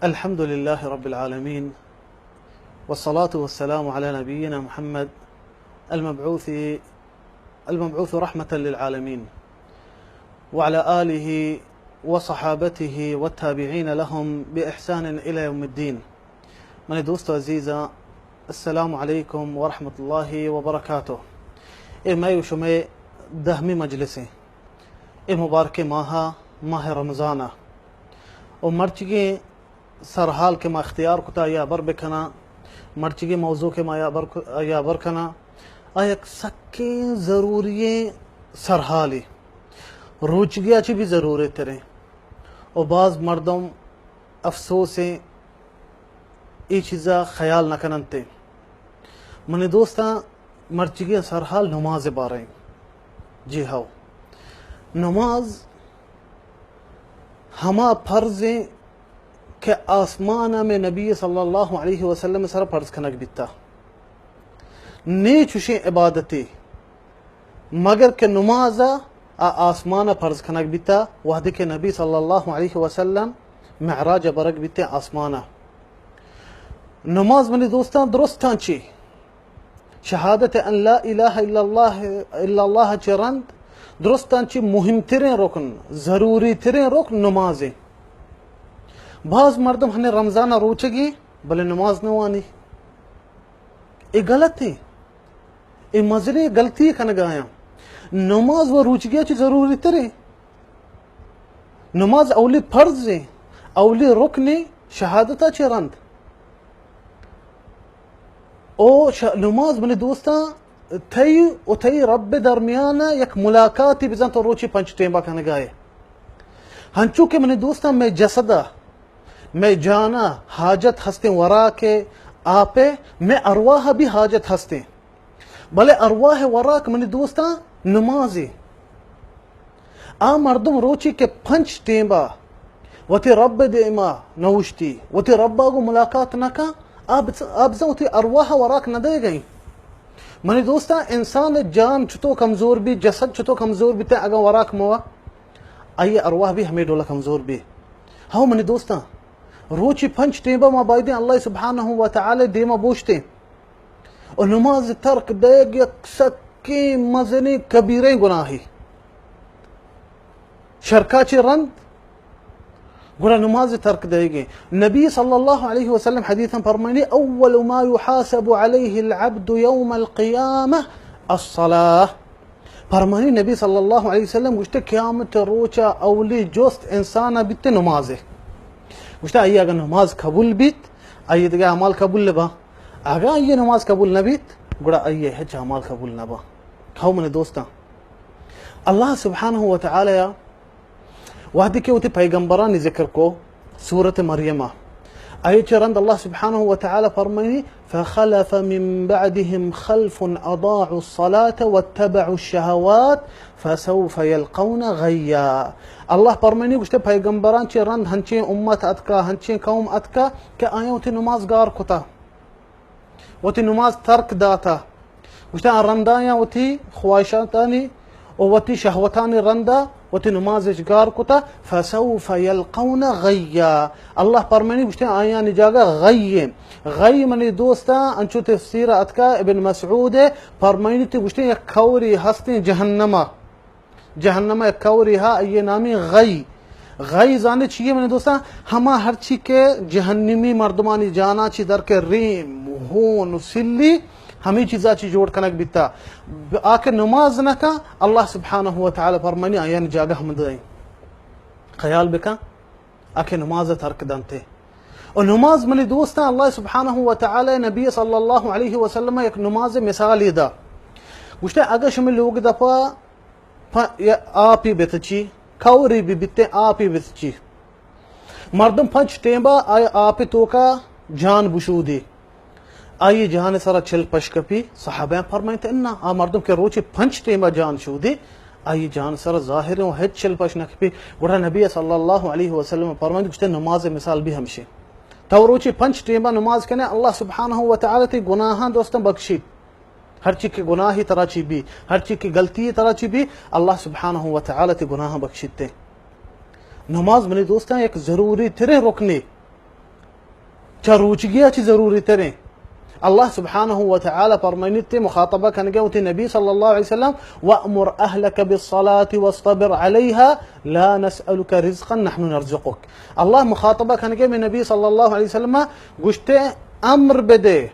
الحمد لله رب العالمين، والصلاة والسلام على نبينا محمد المبعوث، المبعوث رحمة للعالمين، وعلى آله وصحابته والتابعين لهم بإحسان إلى يوم الدين. منی دوست و عزیزاں، السلام علیکم ورحمۃ اللہ وبرکاتہ۔ اے مئے و شمئے دہمی مجلس ایں۔ اے مبارکیں ماہ، ماہ رمضان ء، و مرچگیں سرحال کہ ما اختیار کتا یا بر بکناں، مرچگیں موضوع کہ ما یا بر، یا بر کناں، آ یک سکیں ضروری سرحالے۔ روچگیا چی بھی ضروری تریں، و باز مردم افسوسیں اے چیزا خیال نہ کننت۔ منی دوستاں، مرچگی سرحال نماز باریں۔ جی ہو، نماز ہما فرض ایں کہ آسمان میں نبی صلی اللہ علیہ وسلم سر فرض کنگ بیتا۔ نی چوشیں عبادتے مگر کہ نماز ء آ آسمان ء فرض کنگ بیتا، وہدے کہ نبی صلی اللہ علیہ وسلم معراج ء برگ بیتے آسمان ء۔ نماز منی دوستاں درستاں چی شہادت ان لا الہ الا اللہ، الا اللہ چہ رند درستاں چی مہمتریں رکن، ضروری تریں رکن نمازیں۔ باز مردم ہنے رمضان ء روچگی بلے نماز نہ وانی۔ اے غلط ایں۔ اے مزنیں غلطی کنگایاں۔ نماز و روچگیا چی ضروری تریں۔ نماز اولی فرض ایں، اولی رکن ایں شہادتا چہ رند۔ او ش-، نماز منی دوستاں، تئی و تئی رب درمیان یک ملاقاتی بزن تو روچی پنچ ٹیمبا کنگائے۔ ہنچو کہ منی دوستاں مئے جسدا مئے جانا حاجت ہستیں وراکے، آپے، مئے ارواح بھی حاجت ہستیں۔ بلے ارواح وراک منی دوستاں نمازے۔ آ مردم روچی کہ پنچ ٹیمبا وتی رب دیما نوشتی، وتی ربا گو ملاقات نہ کن، آ بز-، آ بزن وتی ارواح وراک نہ دے گئیں۔ منی دوستاں، انسان جان چتو کمزور بی، جسد چتو کمزور بیتے، اگاں وراک موا، آئی ارواح بھی ہمیں ڈولا کمزور بی۔ ہاو منی دوستاں، روچی پنچ ٹیمبا ما بایدیں اللہ سبحانہ و تعالی دیما بوشتیں۔ و نماز ترک دئیگ یک سکیں مزنیں کبیریں گناہے۔ شرکا چہ رند گڑا نماز ترک دئیگیں۔ نبی صلی اللہ علیہ وسلم حدیثاں فرمائنی، اول ما یحاسب علیہ العبد یوم القیامہ الصلاۃ۔ فرمانی نبی صلی اللہ علیہ وسلم گوشتے، قیامت روچا اولی جست انسان بیتے نمازے۔ گوشتے، آئی اگر نماز قبول بیت، آئی دیگہ اعمال قبول نبا۔ اگر آئی نماز قبول نبیت، گڑا آئی ہچ اعمال قبول نبا۔ ہو منی دوستاں، اللہ سبحانہ و تعالی وہدے کہ وتی پیغمبرانی ذکر کو سورت مریم ء، آئی چہ رند اللہ سبحانہ و تعالی فرمائنی، فخلف من بعدهم خلف اضاعوا الصلاة واتبعوا الشهوات فسوف يلقون غيا۔ اللہ فرمائنی گوشتے، پیغمبران چہ رند ہنچیں امت اتکا، ہنچیں قوم اتکا کہ آیاں وتی نماز گار کتا۔ وتی نماز ترک داتا۔ گوشتہ، آ رندا آیاں وتی خواہشاتانی و وتی شہوتانی رندا وتی نماز اش گار کتا، فسوف یلقون غیا۔ اللہ پرمانی گوشتہ، آیانی جاگہ غی ایں۔ غی منی دوستاں، انچو تفسیر اتکا ابن مسعود پرمانی تی گوشتہ، یک کوری ہستیں جہنما۔ جہنم ء یک کورے ہا، آئی ء نامی غی۔ غی زانے چیے منی دوستاں؟ ہما ہرچی کہ جہنمی مردمانی جانا چی در کے ریم، ہون و سلی، ہمیں چیزا چی جوڑ کنگ بیتا۔ ب-، آ کہ نماز نہ کا، اللہ سبحانہ و تعالی فرمانی آیان جاگہ ہم دیں۔ خیال بکن، آ کہ نماز ترک دنتے۔ و نماز منی دوستاں، اللہ سبحانہ و تعالی نبی صلی اللہ علیہ وسلم یک نماز مثالی دا۔ گوشتے، اگر شمی لوگ دپا پ-، یا آپی بتچی، کوری بی بیتے آپی بتچی۔ مردم پنچ ٹیمبا آئی آپی توکا جان بشودی۔ آئی جان سرا چل پش کپی، صحابیان فرمائیت، انا، آ مردم کہ روچی پنچ ٹیمبا جان شودی، آئی جان سرا ظاہر و ہچ چل پش نہ کپی۔ گڑا نبی صلی اللہ علیہ وسلم فرمائیت، گوشتے نماز مثال بھی ہمشی۔ تو روچی پنچ ٹیمبا نماز کنے، اللہ سبحانہ و تعالی تی گناہاں دوستاں بخشیت۔ ہرچی کہ گناہی ترا چی بی، ہرچی کہ غلطی ترا چی بی، اللہ سبحانہ و تعالی تی گناہ بخشیتے۔ نماز منی دوستاں یک ضروری ترین رکنے۔ چہ روچگیا چی ضروری تریں؟ اللہ سبحانہ و تعالی فرمائنیت، مخاطبہ کنگے وتی نبی صلی اللہ علیہ وسلم، وأمر أهلك بالصلاة واصطبر عليها لا نسألك رزقا نحن نرزقك۔ اللہ مخاطبہ کنگے میں نبی صلی اللہ علیہ وسلم گوشتے، امر بدے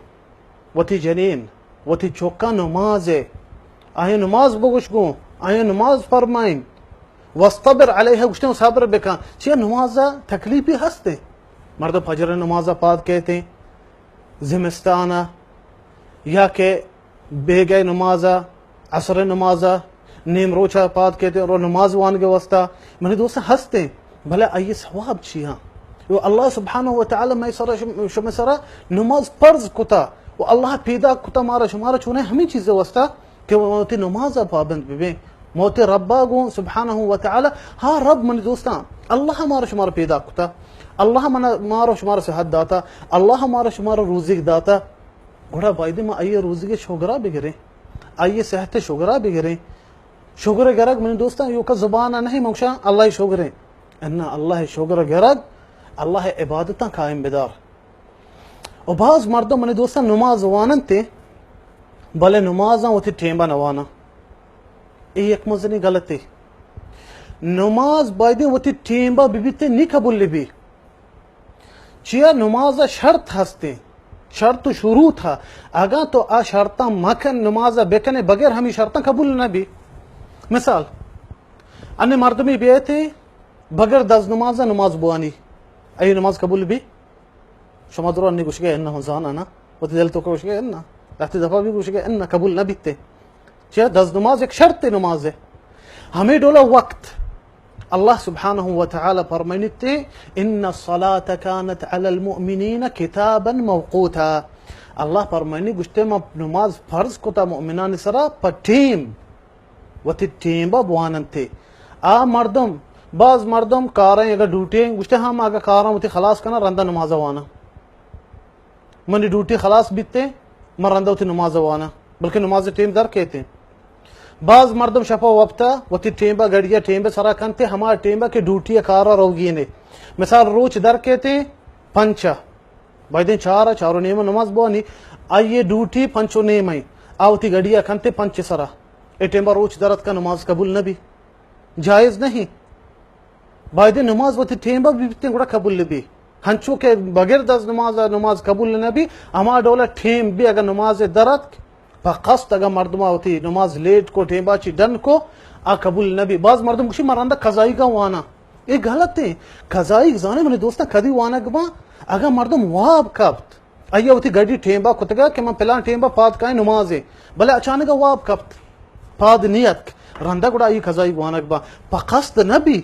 وتی جنین، وتی چوکاں نماز ء، آیاں نماز بگوش گوں، آیاں نماز فرمائیں، واصطبر علیها، گوشتے صبر بکن۔ چیا نماز ء تکلیفی ہستے؟ مردم فجر نماز ء پاد کہتے زمستان ء، یا کہ بیگہ نماز ء، عصر نماز ء، نیم روچ ء پاد کیت رو نماز وانگ ء واسطہ، منی دوستاں ہستیں، بلے آئی ثواب چی ہاں؟ و اللہ سبحانہ و تعالی مئے سرا شم-، شمئے سرا نماز فرض کتا و اللہ پیدا کتا مارا شمارا چونیں ہمیں چیز ء واسطہ کہ وتی نماز ء پابند ببیں، موت ربا گوں سبحانہ و تعالی۔ ہاں رب منی دوستاں، اللہ مارا شمارا پیدا کتا، اللہ منا مارا شمارا صحت داتا، اللہ مارا شمارا روزیگ داتا، گڑا بایدیں ما آئی ء روزی ء شگرا بگریں، آئی ء صحت ء شگرا بگریں۔ شگر ء گرگ منی دوستاں ایوکا زبان ء نہیں، من گوشاں اللہ ء شگریں۔ انا اللہ ء شگر ء گرگ، اللہ ء عبادتاں قائم بدار۔ و باز مردم منی دوستاں نماز واننت، بلے نمازاں وتی ٹیمبا نہ واناں۔ اے یک مزنی غلطے۔ نماز بایدیں وتی ٹیمبا ببیت، نی قبول بی۔ چیا نماز ء شرط ہستیں، شرط و شروط ء، اگاں تو آ شرطاں مکن، نماز ء بکنے بغیر ہمیں شرطاں قبول نہ بی۔ مثال، ان مردمی بیتے بغیر دز نماز ء نماز بوانی، ای نماز قبول بی؟ شما درو انی گوشگے انہ زانا نا، وتی دل تو گوشگے انہ، لہتی دفعہ بھی گوشگے انہ، قبول نہ بیتے۔ چیا دز نماز یک شرط نماز ہے۔ ہمیں ڈولا وقت اللہ سبحانہ و تعالی فرمائنیتے، ان الصلاة كانت على المؤمنين كتابا موقوتا۔ اللہ فرمائنی گوشتے، ما نماز فرض کتا مؤمنان سرا پہ ٹیم، وتی ٹیمبا بواننتے۔ آ مردم، باز مردم کاریں اگر ڈیوٹی گوشتے، ہاں ما اگر کاراں وتی خلاص کنا رندا نماز وانا۔ منی ڈیوٹی خلاص بیتے، من رندا وتی نماز واناں، بلکہ نماز ٹیم در کیتے۔ باز مردم شپا وپتا وتی ٹیمبا گڑیا ٹیمبے سرا کنتے، ہما ٹیمبا کہ ڈیوٹی کارا روگی نے۔ مثال روچ در کیتے پنچا، بایدیں چارا، چار و نیما نماز بوانی، آئیے ڈیوٹی پنچ و نیما، آ وتی گڑیا کنتے پنچ سرا۔ اے ٹیمبا روچ در اتکا نماز قبول نبی، جائز نہیں۔ بایدیں نماز وتی ٹیم بہ بیتیں گڑا قبول بی۔ ہنچو کہ بغیر دز نماز نماز قبول نہ بی، ہما ڈول ٹیم بی اگر نماز در اتک، پہ قصد اگر مردم وتی نماز لیٹ کو، ٹیم باچی ڈن کو، آ قبول نہ بی۔ باز مردم گوشی من رندا قضائی گا وانا۔ اے غلط ہے۔ قضائی زانے منی دوستاں کدی وانگ با، اگر مردم واب کپت، آئی ء وتی گڈی ٹیمبا کتگا کہ من پلان ٹیمبا پاد کائیں نمازے، بلے اچانک ء واب کپت، پاد نیتک، رندا گڑا آئی قضائی وانگ با، پہ قصد نہ بی۔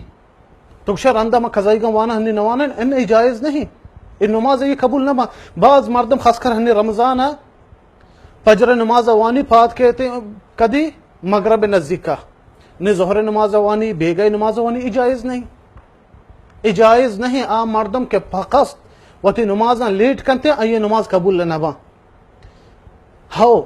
تو گوشے رندا من قضائی گا وانا ہنی نوانا، ان اے جائز نہیں، اے نماز اے قبول نہ با۔ باز مردم خاص کر ہنی رمضان ء فجر نماز وانی پاد کیتے کدی مغرب نزدیکا، نے ظہر نماز وانی، بیگاہ نماز وانی، اے جائز نہیں۔ اے جائز نہیں، آ مردم کہ پہ قصد وتی نمازاں لیٹ کنتے، آئی نماز قبول نہ باں۔ ہو،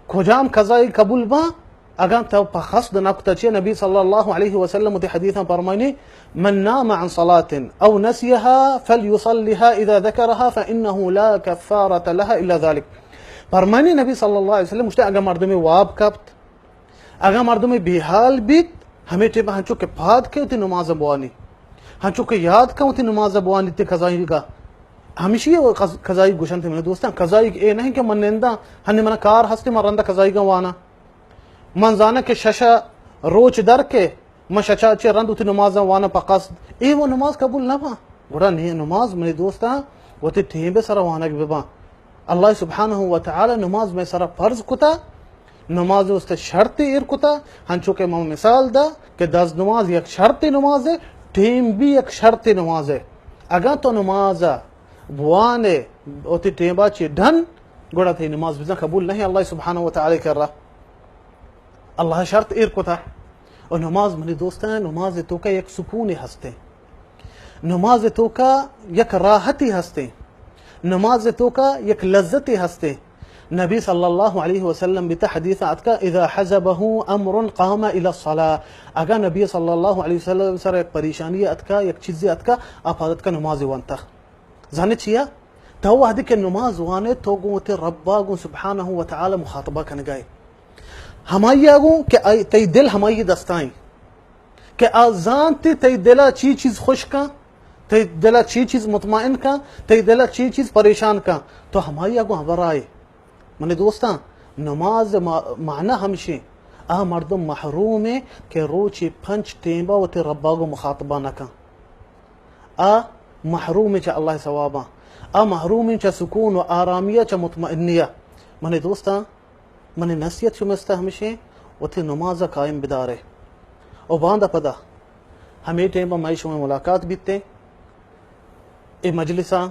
کجام قضائی قبول باں؟ اگاں تو پہ قصد نہ کتا چے؟ نبی صلی اللہ علیہ وسلم وتی حدیثاں فرمائنی، من نام عن صلاة او نسیها فلیصلها اذا ذکرها فانه لا کفارة لها الا ذلك۔ فرمائنی نبی صلی اللہ علیہ وسلم گوشتے، اگر مردمی واب کپت، اگاں مردمے بے حال بیت، ہمے ٹیپ ء ہنچو کہ پاد کئے وتی نماز ء بوانی، ہنچو کہ یاد کن وتی نماز ء بوانی تے قضائی گا۔ ہمیشی ء قض-، قضائی گوشنت منی دوستاں، قضائی اے نہیں کہ من ننداں، ہنی من کار ہستے من رندا قضائی گا وانا۔ من زاناں کہ ششا روچ در کے من شچا چہ رند وتی نمازاں واناں پہ قصد، اے و نماز قبول نہ باں۔ گڑا نی نماز منی دوستاں وتی ٹیمبے سرا وانگ بہ باں۔ اللہ سبحانہ و تعالی نماز مئے سرا فرض کتا، نماز است شرط ایر کتا، ہنچو کہ من مثال دا کہ دز نماز یک شرط نماز ہے، ٹیم بھی یک شرط نماز ہے۔ اگاں تو نماز بوانے وتی ٹیمبا چی ڈن، گڑا تئی نماز بزاں قبول نہیں اللہ سبحانہ و تعالی کرا۔ اللہ شرط ایر کتا۔ و نماز منی دوستاں، نماز توکا یک سکونے ہستے۔ نماز توکا یک راحتی ہستے۔ نماز توکا یک لذتی ہستے۔ نبی صلی اللہ علیہ وسلم بیتا حدیث اتکا، اذا حزبه امر قام الى الصلاة۔ اگا نبی صلی اللہ علیہ وسلم سر یک پریشانی اتکا، یک چیزی اتکا، آپ حضرت کا نماز وانتا۔ زانے چیا؟ تو وہدے کہ نماز وانے، تو گوں وتی ربا گوں سبحانہ و تعالی مخاطبہ کنگائے۔ ہمائی گوں کہ آئی، تئی دل ہمائی دستائیں کہ آ زانتی تئی دلا چی چیز خوش کن، تئی دلا چی چیز مطمئن کن، تئی دلا چی چیز پریشان کن، تو ہمائی گوں ہبر آئے۔ منی دوستاں، نماز ما-، معنی ہمشیں، آ مردم محرومیں کہ روچی پنچ ٹیمبا وتی ربا گوں مخاطبہ نہ کن۔ آ محرومیں چہ اللہ ثواباں، آ محرومیں چہ سکون و آرامیا، چہ مطمئنیا۔ منی دوستاں، منی نصیحت شمستا ہمشیں، وتی نمازا قائم بدارے۔ و باندا پدا ہمے ٹیمبا مئے شمئے ملاقات بیتیں۔ اے مجلساں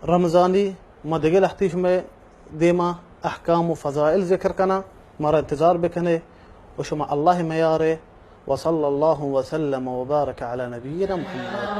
رمضانی ما دگہ لہتے شمئے دیما احکام و فضائل ذکر کناں، مارا انتظار بکنے و شما اللہ میارے۔ وصلی اللہ وسلم وبارک علی نبینا محمد۔